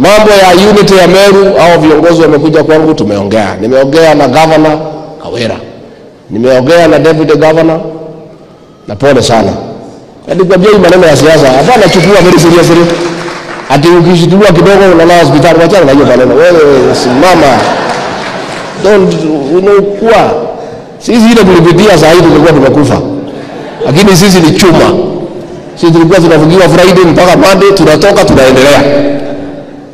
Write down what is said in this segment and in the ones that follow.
Mambo ya unity ya Meru, hao viongozi wamekuja kwangu, tumeongea. Nimeongea na Governor Kawira, nimeongea na Deputy Governor, na pole sana. Nilikwambia hii maneno ya siasa hapana, chukua very seriously. Ati ukishtuliwa kidogo unalala hospitali, wachana na hiyo maneno. Wewe simama. Don't unakuwa. Sisi ile tulipitia saa hii tulikuwa tumekufa. Lakini sisi ni chuma. Sisi tulikuwa tunafungiwa Friday mpaka Monday, tunatoka tunaendelea.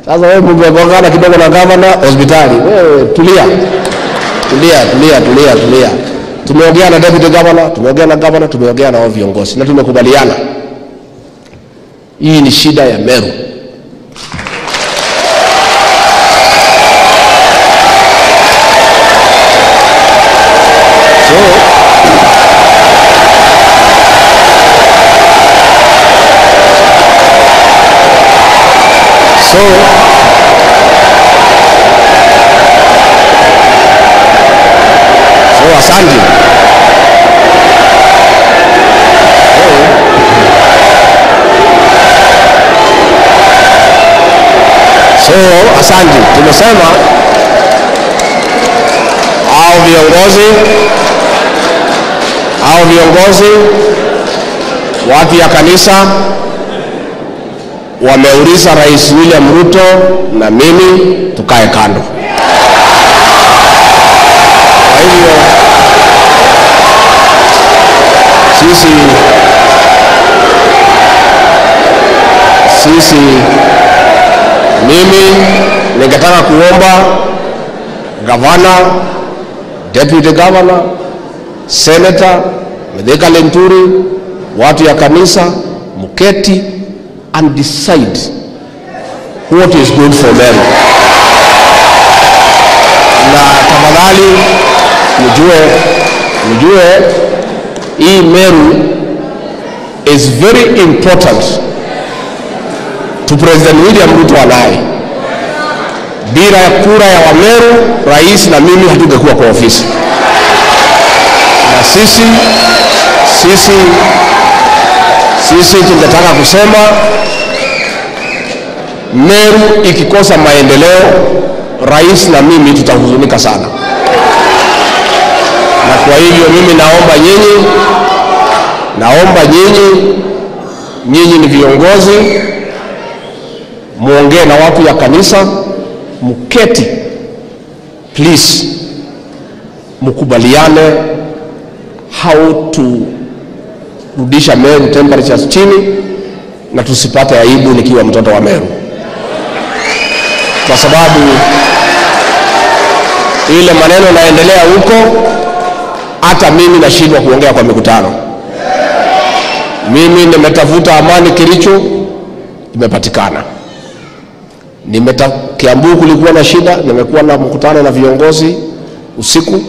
Sasa wewe mgongana kidogo na governor hospitali. Wewe tulia. Tulia, tulia, tulia, tulia. Tumeongea na Deputy Governor, tumeongea na Governor, tumeongea na viongozi na tumekubaliana. Hii ni shida ya Meru. So asante. So asante. Tumesema hao viongozi watu ya kanisa wameuliza Rais William Ruto na mimi tukae kando. Kwa hivyo sisi mimi ningetaka kuomba Governor, Deputy Governor, Senator Mithika Linturi, watu ya kanisa, mketi and decide what is good for them. Na tafadhali mjue hii Meru is very important to President William Ruto and I. Bila ya kura ya Wameru, rais na mimi hatungekuwa kwa ofisi. Na sisi tungetaka kusema Meru ikikosa maendeleo, rais na mimi tutahuzunika sana. Na kwa hivyo mimi naomba nyinyi ni viongozi, muongee na watu ya kanisa, mketi please, mkubaliane how to rudisha Meru temperatures chini na tusipate aibu nikiwa mtoto wa Meru. Kwa sababu ile maneno naendelea huko, hata mimi nashindwa kuongea kwa mikutano. Mimi nimetafuta amani Kericho, imepatikana. Kiambu kulikuwa na shida, nimekuwa na mkutano na viongozi usiku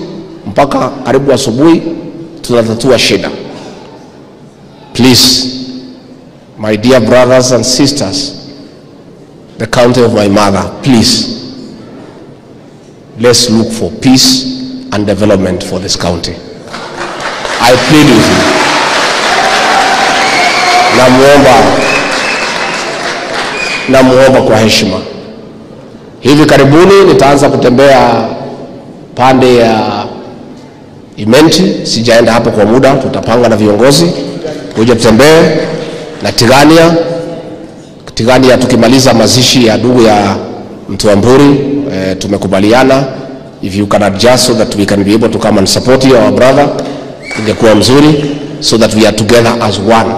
mpaka karibu asubuhi, tunatatua shida. Please, my dear brothers and sisters, the county of my mother, please, let's look for peace and development for this county. I plead with you. Namuomba kwa heshima. Hivi karibuni nitaanza kutembea pande ya Imenti, sijaenda hapo kwa muda, tutapanga na viongozi kuja tutembee na Tigania. Tigania tukimaliza mazishi ya ndugu ya Mtuamburi, tumekubaliana if you can adjust so that we can be able to come and support you, our brother, ingekuwa mzuri, so that we are together as one.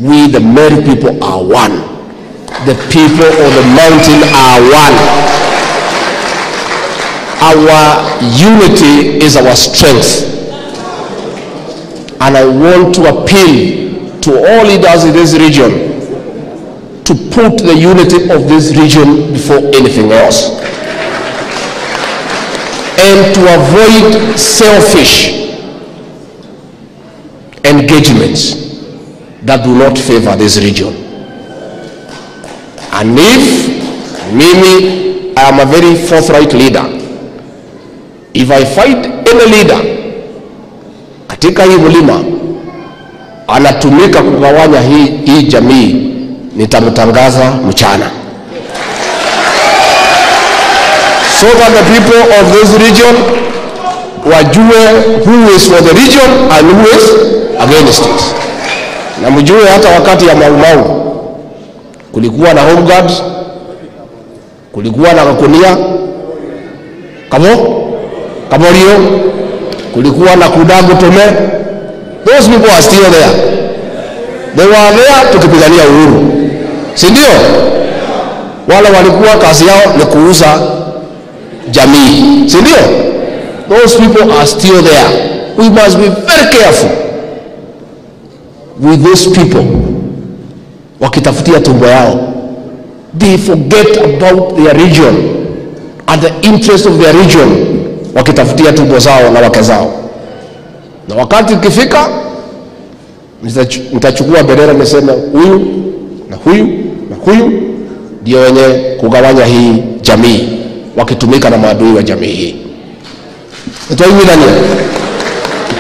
We the Meru people are one. The people of the mountain are one. Our unity is our strength. And I want to appeal to all leaders in this region to put the unity of this region before anything else. And to avoid selfish engagements that do not favor this region. And if Mimi, I am a very forthright leader. If I find any leader katika hii mlima anatumika kugawanya hii jamii, nitamtangaza mchana. So that the people of this region wajue who is for the region and who is against it. Na mjue hata wakati ya Mau Mau kulikuwa na Home Guard, kulikuwa na Kakunia Kamo Kamorio, kulikuwa na Kudagu Tome. Those people are still there. They were there tukipigania uhuru, si ndio? Wale walikuwa kazi yao ni kuuza jamii, si ndio? Those people are still there. We must be very careful with those people wakitafutia tumbo yao. They forget about their region and the interest of their region, wakitafutia tumbo zao na wake zao. Na wakati ikifika, nitachukua bendera niseme huyu na huyu na huyu ndio wenye kugawanya hii jamii, wakitumika na maadui wa jamii hii. Nitwaiguithania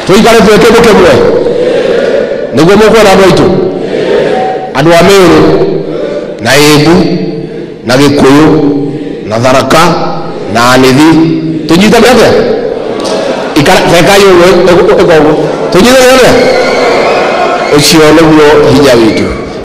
tuikare twĩ kĩndũ kĩmwe nĩguo mũkuona andũ aitũ, andũ a Meru na Embu na Gĩkũyũ na Tharaka na Anithi, tũnyitane atĩa? Rekai ũguo ĩka ũguo, tũnyitane atĩa? Ũcio nĩguo hinya witũ.